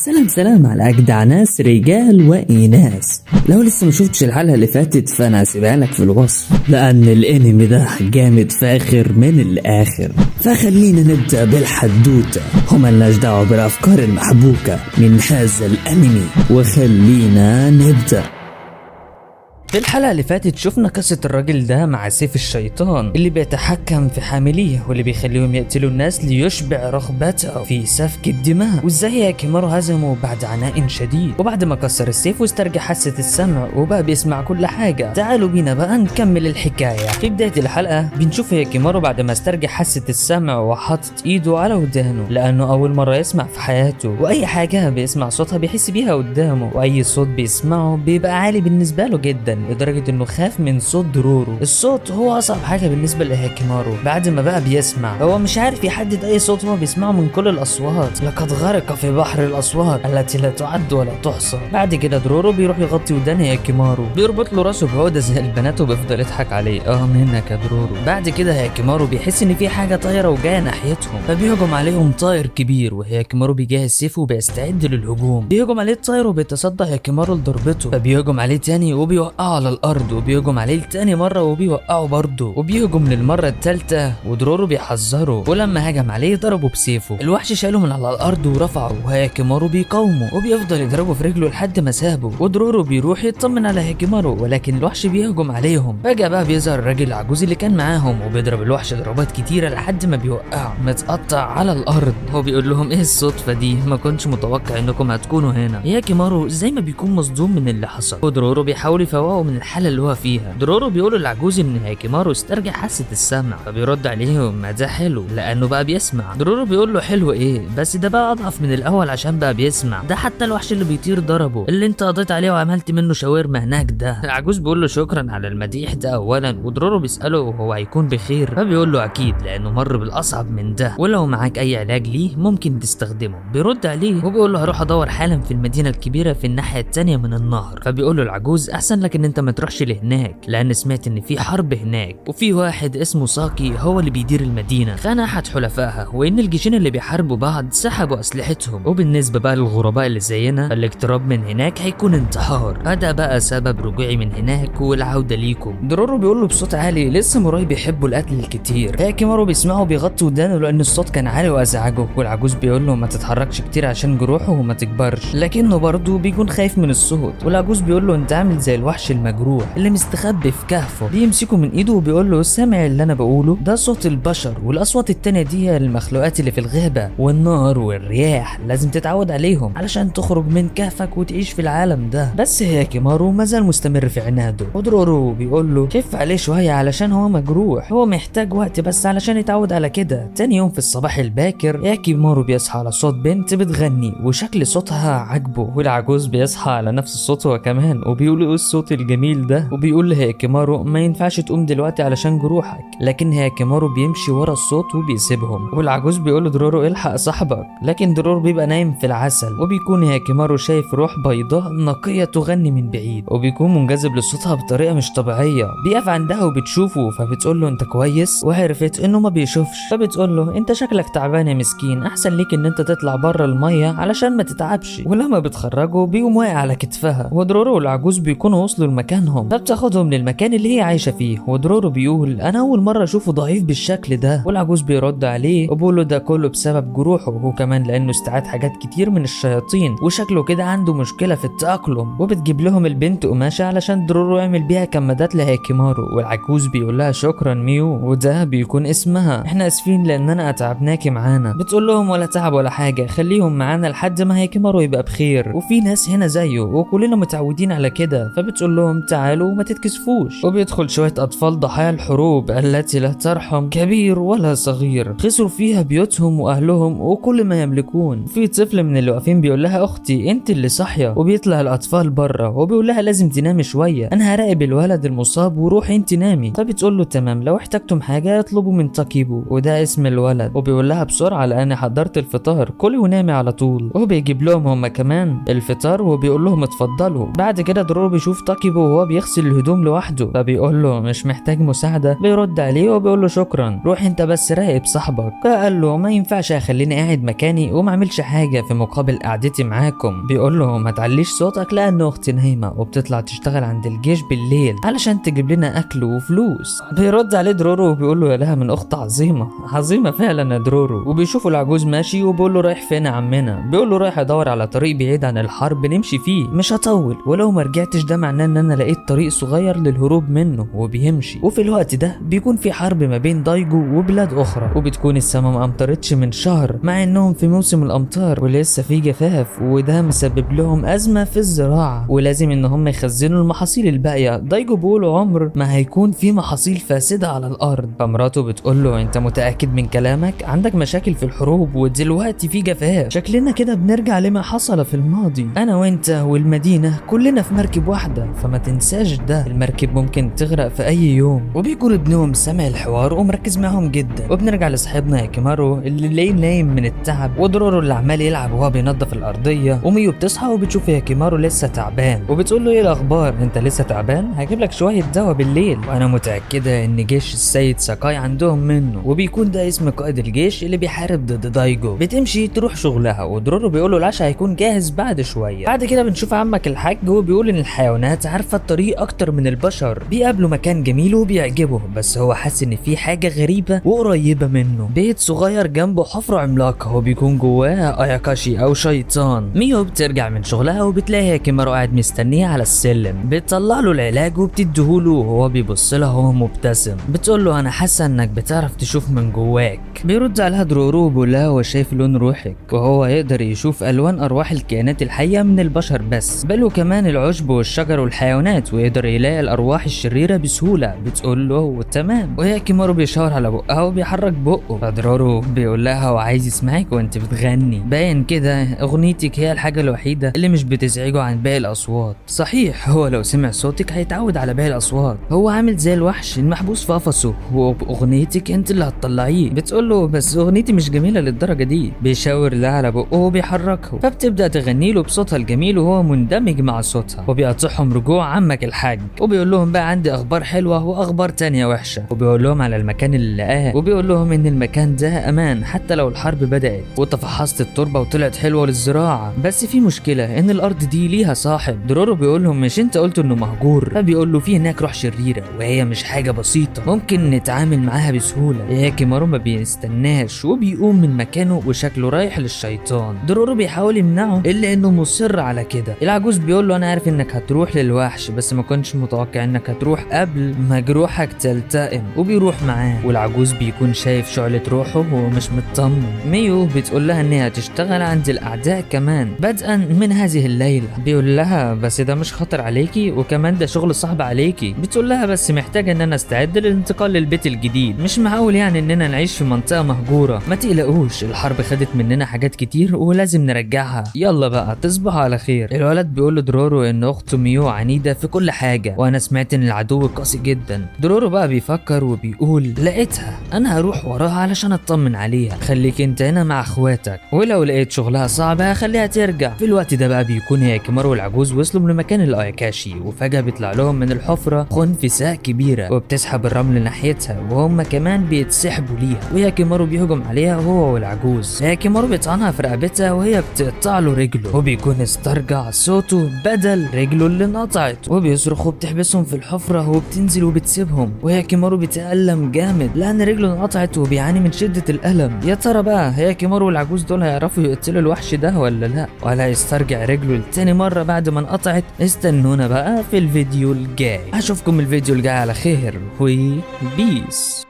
سلام سلام على أجدع ناس رجال وإناث. لو لسه ما شفتش الحلقة اللي فاتت فأنا هسيبها لك في الوصف، لأن الانمي ده جامد فاخر من الآخر. فخلينا نبدأ بالحدوتة، وملناش دعوة بالأفكار المحبوكة من هذا الانمي، وخلينا نبدأ. في الحلقة اللي فاتت شفنا قصة الراجل ده مع سيف الشيطان اللي بيتحكم في حامليه واللي بيخليهم يقتلوا الناس ليشبع رغبته في سفك الدماء، وازاي هياكيمارو هزمه بعد عناء شديد، وبعد ما كسر السيف واسترجع حاسة السمع وبقى بيسمع كل حاجة. تعالوا بينا بقى نكمل الحكاية. في بداية الحلقة بنشوف هياكيمارو بعد ما استرجع حاسة السمع وحاطط ايده على ودانه لانه اول مرة يسمع في حياته، واي حاجة بيسمع صوتها بيحس بيها قدامه، واي صوت بيسمعه بيبقى عالي بالنسبة له جدا، لدرجة انه خاف من صوت درورو. الصوت هو اصعب حاجة بالنسبة لهاكيمارو. بعد ما بقى بيسمع هو مش عارف يحدد اي صوت هو بيسمعه من كل الاصوات، لقد غرق في بحر الاصوات التي لا تعد ولا تحصى. بعد كده درورو بيروح يغطي ودان هياكيمارو، بيربط له راسه بعقدة زي البنات وبيفضل يضحك عليه، اه منك يا درورو. بعد كده هياكيمارو بيحس ان في حاجة طايرة وجاية ناحيتهم، فبيهجم عليهم طائر كبير، وهياكيمارو بيجهز سيفه وبيستعد للهجوم. بيهجم عليه الطائر وبيتصدى هياكيمارو لضربته، فبيهجم عليه تاني وبيوقعه على الارض، وبيهجم عليه تاني مرة وبيوقعه برضه، وبيهجم للمرة الثالثة ودرورو بيحذره، ولما هجم عليه ضربه بسيفه. الوحش شاله من على الارض ورفعه، وهياكيمارو بيقاومه وبيفضل يضربه في رجله لحد ما سابه، ودرورو بيروح يطمن على هياكيمارو، ولكن الوحش بيهجم عليهم. فجاة بقى بيظهر الراجل العجوز اللي كان معاهم وبيضرب الوحش ضربات كتيرة لحد ما بيوقعه متقطع على الارض. هو بيقول لهم ايه الصدفة دي، ما كنتش متوقع انكم هتكونوا هنا. هياكيمارو زي ما بيكون مصدوم من اللي حصل، ودرورو بيحاول يفوقه من الحالة اللي هو فيها. درورو بيقول للعجوز ان هياكيمارو استرجع حاسه السمع، فبيرد عليه ما ده حلو لانه بقى بيسمع. درورو بيقول له حلو ايه، بس ده بقى اضعف من الاول عشان بقى بيسمع، ده حتى الوحش اللي بيطير ضربه اللي انت قضيت عليه وعملت منه شاورما هناك ده. العجوز بيقول له شكرا على المديح ده اولا، ودرورو بيساله هو هيكون بخير، فبيقول له اكيد لانه مر بالاصعب من ده، ولو معاك اي علاج ليه ممكن تستخدمه. بيرد عليه وبيقول له هروح ادور حالا في المدينة الكبيرة في الناحية التانية من النهر. فبيقول له العجوز احسن لك ان انت ما تروحش لهناك لان سمعت ان في حرب هناك، وفي واحد اسمه ساكي هو اللي بيدير المدينة، خان احد حلفائها، وان الجيشين اللي بيحاربوا بعض سحبوا اسلحتهم، وبالنسبة بقى للغرباء اللي زينا فالاقتراب من هناك هيكون انتحار. هذا بقى سبب رجوعي من هناك والعودة ليكم. درورو بيقول له بصوت عالي لسه موراي بيحبوا القتل الكتير. هياكيمارو بيسمعه بيغطي ودانه لان الصوت كان عالي وازعجه، والعجوز بيقول له ما تتحركش كتير عشان جروحه وما تكبرش، لكنه برضه بيكون خايف من الصوت. والعجوز بيقول له انت عامل زي الوحش المجروح اللي مستخبي في كهفه. بيمسكه من ايده وبيقول له سامع اللي انا بقوله ده؟ صوت البشر، والاصوات التانية دي هي المخلوقات اللي في الغابة والنار والرياح، لازم تتعود عليهم علشان تخرج من كهفك وتعيش في العالم ده. بس هياكيمارو مازال مستمر في عناده، ودرورو بيقول له خف عليه شوية علشان هو مجروح، هو محتاج وقت بس علشان يتعود على كده. تاني يوم في الصباح الباكر هياكيمارو بيصحى على صوت بنت بتغني وشكل صوتها عاجبه، والعجوز بيصحى على نفس الصوت هو كمان وبيقول ايه الصوت الجميل ده، وبيقول لهياكيمارو ما ينفعش تقوم دلوقتي علشان جروحك، لكن هياكيمارو بيمشي ورا الصوت وبيسيبهم. والعجوز بيقول لدرورو الحق صاحبك، لكن درورو بيبقى نايم في العسل، وبيكون هياكيمارو شايف روح بيضاء نقية تغني من بعيد، وبيكون منجذب لصوتها بطريقة مش طبيعية. بيقف عندها وبتشوفه فبتقول له انت كويس، وعرفت انه ما بيشوفش، فبتقول له انت شكلك تعبان يا مسكين، احسن ليك ان انت تطلع بره المية علشان ما تتعبش. ولما بتخرجه بيقوم واقع على كتفها، ودرورو والعجوز بيكونوا وصلوا لمكانهم، فبتاخدهم للمكان اللي هي عايشة فيه. ودرورو بيقول انا اول مرة اشوفه ضعيف بالشكل ده، والعجوز بيرد عليه وبيقول له ده كله بسبب جروحه، وكمان لانه استعاد حاجات كتير من الشياطين وشكله كده عنده مشكلة في التأقلم. وبتجيب لهم البنت قماشة علشان درورو يعمل بيها كمادات لهياكيمارو، والعجوز بيقول لها شكرا ميو، وده بيكون اسمها، احنا اسفين لاننا اتعبناكي معانا. بتقول لهم ولا تعب ولا حاجة، خليهم معانا لحد ما هياكيمارو يبقى بخير، وفي ناس هنا زيه وكلنا متعودين على كده. فبتقول لهم تعالوا وما تتكسفوش. وبيدخل شوية اطفال ضحايا الحروب التي لا ترحم كبير ولا صغير، خسروا فيها بيوتهم واهلهم وكل ما يملكون. في طفل من اللي واقفين بيقول لها اختي انت اللي صاحية، وبيطلع الاطفال بره وبيقول لها لازم تنامي شوية، انا هراقب الولد المصاب وروحي انت نامي. فبتقول له تمام، لو احتجتم حاجة اطلبوا من تاكيبو، وده اسم الولد. وبيقول لها بسرعة لاني حضرت الفطار، كلي ونامي على طول. وبيجيب لهم هما كمان الفطار وبيقول لهم اتفضلوا. بعد كده درورو بيشوف تاكيبو ركبه وهو بيغسل الهدوم لوحده، فبيقول له مش محتاج مساعدة. بيرد عليه وبيقول له شكرا، روح انت بس راقب صاحبك. فقال له ما ينفعش اخليني قاعد مكاني وما اعملش حاجة في مقابل قعدتي معاكم. بيقول له ما تعليش صوتك لان اختي نايمة وبتطلع تشتغل عند الجيش بالليل علشان تجيب لنا اكل وفلوس. بيرد عليه درورو وبيقول له يا لها من اخت عظيمة، عظيمة فعلا يا درورو. وبيشوفوا العجوز ماشي وبيقول له رايح فين يا عمنا؟ بيقول له رايح ادور على طريق بعيد عن الحرب نمشي فيه، مش هطول، ولو ما رجعتش ده معناه ان انا لقيت طريق صغير للهروب منه. وبيمشي. وفي الوقت ده بيكون في حرب ما بين دايجو وبلاد اخرى، وبتكون السما ما امطرتش من شهر مع انهم في موسم الامطار ولسه في جفاف، وده مسبب لهم ازمة في الزراعة، ولازم ان هم يخزنوا المحاصيل الباقية. دايجو بيقول عمر ما هيكون في محاصيل فاسدة على الارض. فمراته بتقول له انت متاكد من كلامك؟ عندك مشاكل في الحروب ودلوقتي في جفاف، شكلنا كده بنرجع لما حصل في الماضي، انا وانت والمدينة كلنا في مركب واحدة، فما تنساش ده، المركب ممكن تغرق في اي يوم. وبيكون ابنهم سامع الحوار ومركز معاهم جدا. وبنرجع لصاحبنا ياكيمارو اللي لاقيه نايم من التعب، ودرورو اللي عمال يلعب وهو بينظف الارضية. وميو بتصحى وبتشوف ياكيمارو لسه تعبان، وبتقول له ايه الاخبار، انت لسه تعبان؟ هجيب لك شوية دواء بالليل، وانا متاكدة ان جيش السيد ساكاي عندهم منه. وبيكون ده اسم قائد الجيش اللي بيحارب ضد دايجو. بتمشي تروح شغلها، ودرورو بيقول له العشاء هيكون جاهز بعد شوية. بعد كده بنشوف عمك الحاج وبيقول ان الحيوانات عارفه الطريق اكتر من البشر. بيقابله مكان جميل وبيعجبه، بس هو حاسس ان في حاجة غريبة وقريبه منه، بيت صغير جنبه حفره عملاقة وبيكون جواها اياكاشي او شيطان. ميو بترجع من شغلها وبتلاقي ياكيمارو قاعد مستنيه على السلم، بتطلع له العلاج وبتديهوله وهو بيبص لها وهو مبتسم. بتقول له انا حاسه انك بتعرف تشوف من جواك. بيرد عليها درورو وبيقول لها هو شايف لون روحك، وهو يقدر يشوف الوان ارواح الكائنات الحية من البشر بس، بل وكمان العشب والشجر والحيوانات، ويقدر يلاقي الارواح الشريرة بسهولة. بتقول له تمام، وياكيمارو بيشاور على بقها وبيحرك بقه. فدرورو بيقول لها هو عايز يسمعك وانت بتغني، باين كده اغنيتك هي الحاجة الوحيدة اللي مش بتزعجه عن باقي الاصوات. صحيح هو لو سمع صوتك هيتعود على باقي الاصوات، هو عامل زي الوحش المحبوس في قفصه، وباغنيتك انت اللي هتطلعيه. بتقول له بس اغنيتي مش جميلة للدرجة دي. بيشاور لها على بقه وبيحركه، فبتبدا تغني له بصوتها الجميل وهو مندمج مع صوتها. وبيقاطعهم رجوع عمك الحاج وبيقول لهم بقى عندي اخبار حلوة واخبار تانية وحشة، وبيقول لهم على المكان اللي لقاه، وبيقول لهم ان المكان ده امان حتى لو الحرب بدات، وتفحصت التربة وطلعت حلوة للزراعة، بس في مشكلة ان الارض دي ليها صاحب. درورو بيقول لهم مش انت قلت انه مهجور؟ فبيقول له في هناك روح شريرة وهي مش حاجة بسيطة، ممكن نتعامل معاها بسهولة. ياكيمارو ما بيستناش وبيقوم من مكانه وشكله رايح للشيطان. درورو بيحاول يمنعه الا انه مصر على كده. العجوز بيقول له انا عارف انك هتروح للوحش، بس ما كنتش متوقع انك هتروح قبل ما جروحك تلتئم. وبيروح معاه، والعجوز بيكون شايف شعلة روحه ومش مطمن. ميو بتقول لها انها هتشتغل عند الاعداء كمان بدءا من هذه الليلة. بيقول لها بس ده مش خطر عليكي، وكمان ده شغل صعب عليكي. بتقول لها بس محتاجه ان انا استعد للانتقال للبيت الجديد، مش معقول يعني اننا نعيش في منطقة مهجورة. ما تقلقوش، الحرب خدت مننا حاجات كتير ولازم نرجعها، يلا بقى تصبحوا على خير. الولد بيقول لدرورو ان اخته ميو عنيدة في كل حاجة، وانا سمعت ان العدو قاسي جدا. درورو بقى بيفكر وبيقول لقيتها، انا هروح وراها علشان اطمن عليها، خليك انت هنا مع اخواتك، ولو لقيت شغلها صعب هخليها ترجع. في الوقت ده بقى بيكون ياكيمارو والعجوز وصلوا لمكان الاياكاشي، وفجأة بيطلع لهم من الحفرة خنفساء كبيرة وبتسحب الرمل ناحيتها، وهم كمان بيتسحبوا ليها، وياكيمارو بيهجم عليها هو والعجوز. ياكيمارو بيطعنها في رقبتها وهي بتقطع له رجله، وبيكون استرجع صوته بدل رجله اللي انقطعت، وبيصرخ وبتحبسهم في الحفرة وبتنزل وبتسيبهم. وياكيمارو بيتألم جامد لأن رجله انقطعت وبيعاني من شدة الألم. يا ترى بقى ياكيمارو والعجوز دول هيعرفوا يقتلوا الوحش ده ولا لا، ولا هيسترجع رجله لتاني مرة بعد ما انقطعت؟ استنونا بقى في الفيديو الجاي. اشوفكم الفيديو الجاي على خير، و peace.